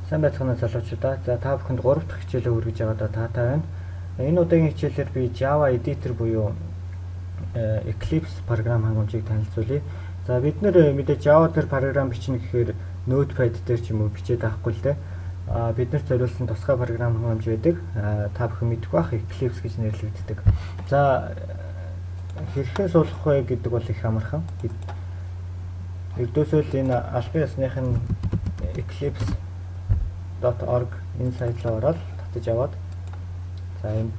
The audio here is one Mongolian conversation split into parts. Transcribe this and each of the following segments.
Сайн байцгаана залуучуудаа. За та бүхэнд 3 дахь хичээлээ хүргэж байгаадаа таатай байна. Энэ удаагийн хичээлээр би Java Editor буюу Eclipse програм хангамжийг танилцуулъя. За бид нэр мэдээ Java дээр програм бичнэ гэхээр Notepad дээр ч юм уу бичээд авахгүй л дээ. Бид нар зориулсан тусгай програм хангамж байдаг. Та бүхэн мэдэх бах, Eclipse гэж нэрлэгддэг. За хэрхэн суулгах вэ гэдэг бол их амархан. Ердөөсөө л энэ албан ёсных нь eclipse.org энэ сайт руу ороод татаж аваад, за энэ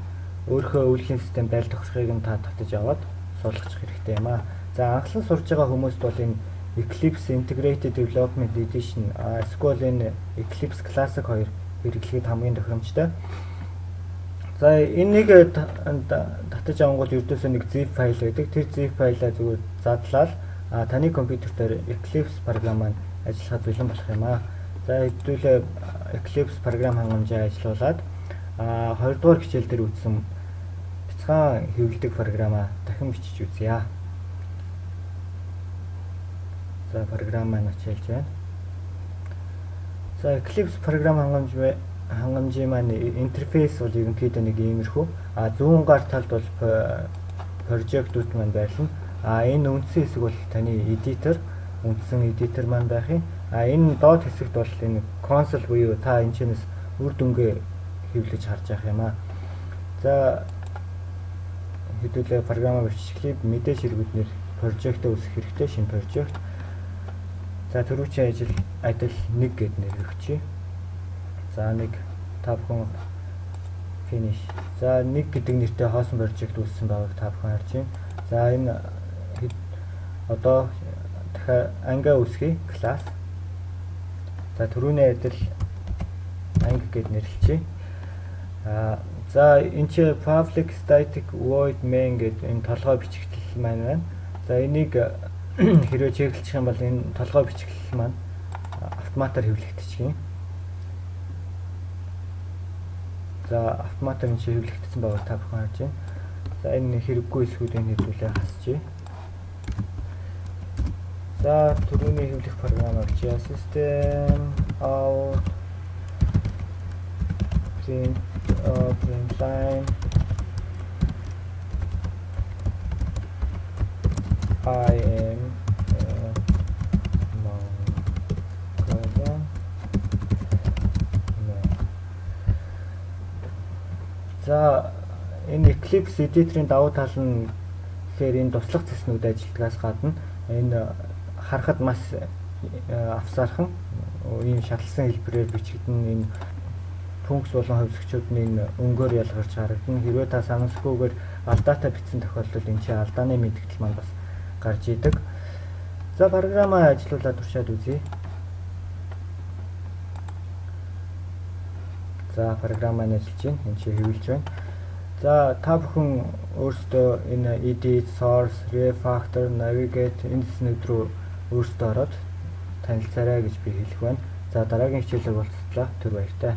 өөрийнхөө үйлдлийн систем байр тохирохыг нь та татаж аваад суулгачих хэрэгтэй юм аа. За анхлан сурж байгаа хүмүүст бол энэ Eclipse Integrated Development Edition эсвэл энэ Eclipse Classic 2 хэрэглэхэд хамгийн тохиромжтой. За энийг татаж авангууд ердөөсөө нэг zip файл байдаг. Тэр zip файлаа зүгээр задлаад таны компьютер дээр Eclipse програм маань ажиллахад бэлэн болох юм аа. За хэдүүлээ Eclipse програм хангамжаа ажиллуулад 2 дугаар хичээл дээр үзсэн бяцхан хэвлэдэг програмаа дахин бичиж үзье. За програм маань ачаалж байна. За Eclipse програм хангамжийн маань интерфейс бол ерөнхийдөө нэг иймэрхүү. Зүүн гар талд бол project-ууд маань байрлана. Энэ үндсэн хэсэг бол таны editor, үндсэн editor маань байх юм. Энэ доод хэсэгт бол энэ console буюу та энэ чэнэс үр дүнгээ хэвлэж харж явах юм аа. За хэдүүлээ програмаа биччихлээ. Мэдээж хэрэг бид нэр project-оо үүсгэх хэрэгтэй, шинэ project. За түрүүчийн ажил адил 1 гэд нэр өгчээ. За нэг та бүхэн finish. За 1 гэдэг нэртэй хоосон project үүссэн байгааг та бүхэн харж байна. За энэ одоо дахиад анги үүсгэе, class. За түрүүний адил анги гэд нэрлэчихье. За энэ чи public static void main гэд энэ толгой бичигдэл маань байна. За энийг хэрвээ чеклчих юм бол энэ толгой бичигдэл маань автоматар хэвлэгдчих юм. За автоматар энэ чи хэвлэгдсэн байгааг та бүхэн харж байна. За энэ хэрэггүй хэсгүүд энэ хэдүүлээ хасчээ. За түрүүний хэвлэх програмаар бичье. System out print print line I am Mongolian man. За энэ Eclipse editor-ийн давуу тал нь гэхээр энэ туслах цэснүүд ажилтгаас гадна энэ харахад маш авсаархан ийм шатлсан хэлбэрээр бичигдэн энэ функц болон хувьсгчүүд нь энэ өнгөөр ялгарч харагдана. Хэрвээ та санамсаргүйгээр алдаатай бичсэн тохиолдолд энэ чинь алдааны мэдгдэл маань бас гарч идэг. За програмаа ажиллуулаад туршаад үзье. За програм маань ажиллаж байна. Энэ чинь хэвлэж байна. За та бүхэн өөрсдөө энэ edit, source, refactor, navigate энэ цэснүүд рүү өөрсдөө ороод танилцаарай гэж би хэлэх байна. За дараагийн хичээлээр уулзтлаа. Түр баяртай.